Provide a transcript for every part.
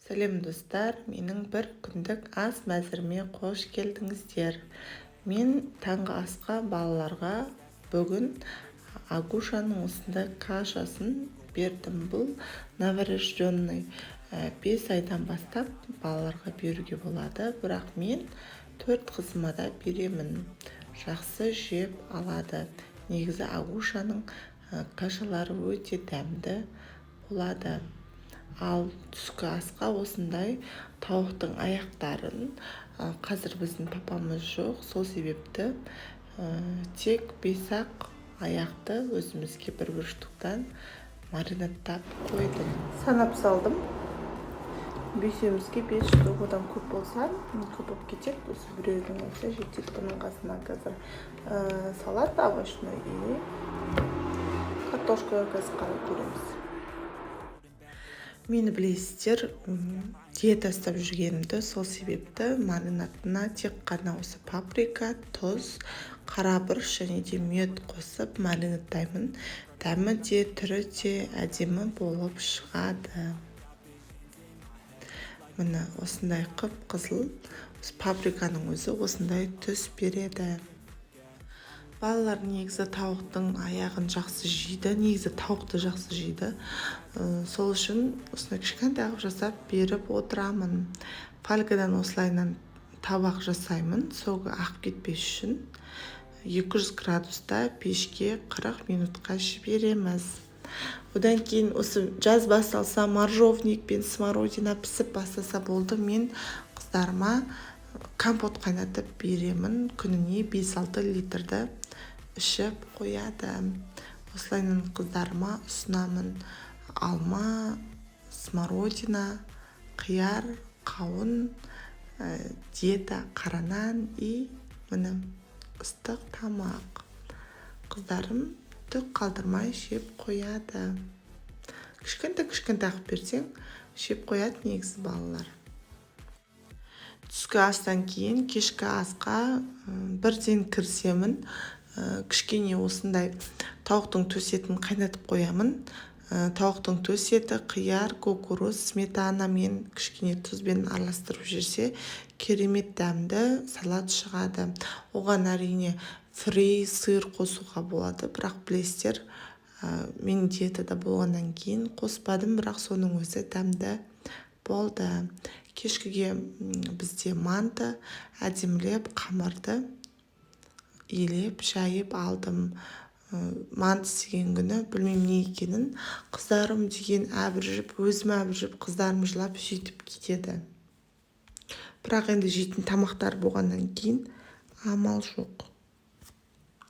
Сәлем, достар! Менің бір күндік ас мәзіріме қош келдіңіздер! Мен таңғы асқа балаларға бүгін Агушаның осындай кашасын бердім. Бұл новорожденный, 5 айдан бастап балаларға беруге болады, бірақ мен төрт қызыма да беремін, жақсы жеп алады. Негізі Агушаның кашалары өте дәмді болады. Ал түскі асқа осындай тауықтың аяқтарын, қазір біздің папамыз жоқ, сол себепті тек 5-ақ аяқты өзімізге бір-бір штуктан маринадтап қойдым. Санап салдым, бесеумізге 5 штук. Одан көп болса, көп болып кетеді, осы біреудің болса, жетеді. Бұның қасына қазір салат овощной или картошка, қазір қарай көреміз. Мені білесіздер, диета ұстап жүргенімді, сол себепті маринадына тек қана осы паприка, тұз, қара бұрыш және де мед қосып маринадтаймын. Дәмі де, түрі де әдемі болып шығады. Міне, осындай қып қызыл, паприканың өзі осындай түс береді. Балалар негізі тауықтың аяғын жақсы жейді, негізі тауықты жақсы жейді. Сол үшін осындай кішкентай қылып жасап беріп отырамын. Фольгадан осылайынан табақ жасаймын, согы ағып кетпес үшін. 200 градуста пешке 40 минутқа жібереміз. Одан кейін осы жаз басталса, моржовник пен смородина пісіп бастаса болды, мен қыздарыма компот қайнатып беремін. Күніне 5-6 литрді ішіп қояды. Осылайынан қыздарыма ұсынамын: алма, смородина, қияр, қауын, диета қара нан и міне, ыстық тамақ. Қыздарым түк қалдырмай жеп қояды. Кішкентай кішкентай қылып берсең, жеп қояды негізі балалар. Түскі астан кейін кешкі асқа бірден кірісемін. Кішкене осындай тауықтың төс етін қайнатып қоямын. Тауықтың төс еті, қияр, кукуруз, сметанамен, кішкене тұзбен араластырып жіберсе, керемет дәмді салат шығады. Оған, әрине, фри, сыр қосуға болады, бірақ білесіздер, мен диетада болғаннан кейін қоспадым, бірақ соның өзі дәмді болды. Кешкіге бізде манты. Әдемілеп қамырды илеп, жайып алдым. Манты істеген күні, білмеймін не екенін, қыздарым деген әбіржіп, өзім әбіржіп, қыздарым жылап, сөйтіп кетеді. Бірақ енді жейтін тамақтар болғаннан кейін амал жоқ.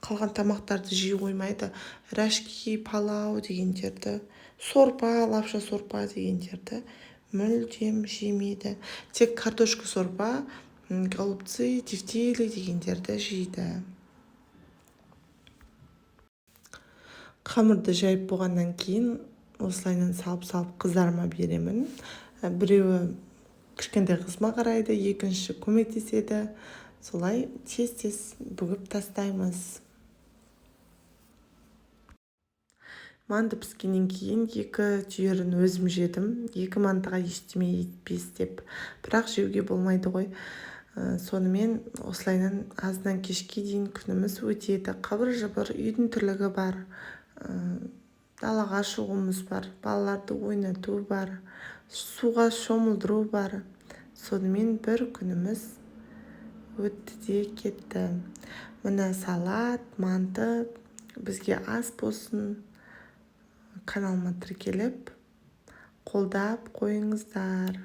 Қалған тамақтарды жей қоймайды: рожки, палау дегендерді, сорпа, лапша, сорпа дегендерді мүлдем жемейді. Тек картошка сорпа, голубцы, тефтели дегендерді жейді. Қамырды жайып болғаннан кейін осылайынан салып-салып қыздарыма беремін. Біреуі кішкентай қызыма қарайды, екінші көмектеседі. Солай тез-тез бүгіп тастаймыз. Манты піскеннен кейін екі түйірін өзім жедім. Екі мантыға ештеме етпес деп. Бірақ жеуге болмайды ғой. Сонымен осылайынан азаннан кешке дейін күніміз өтеді. Қыбыр-жыбыр, үйдің тірлігі бар. Далаға шығуымыз бар, балаларды ойнату бар, суға шомылдыру бар. Сонымен бір күніміз өтті де кетті. Міне, салат, манты бізге ас болсын. Каналыма тіркеліп, қолдап қойыңыздар.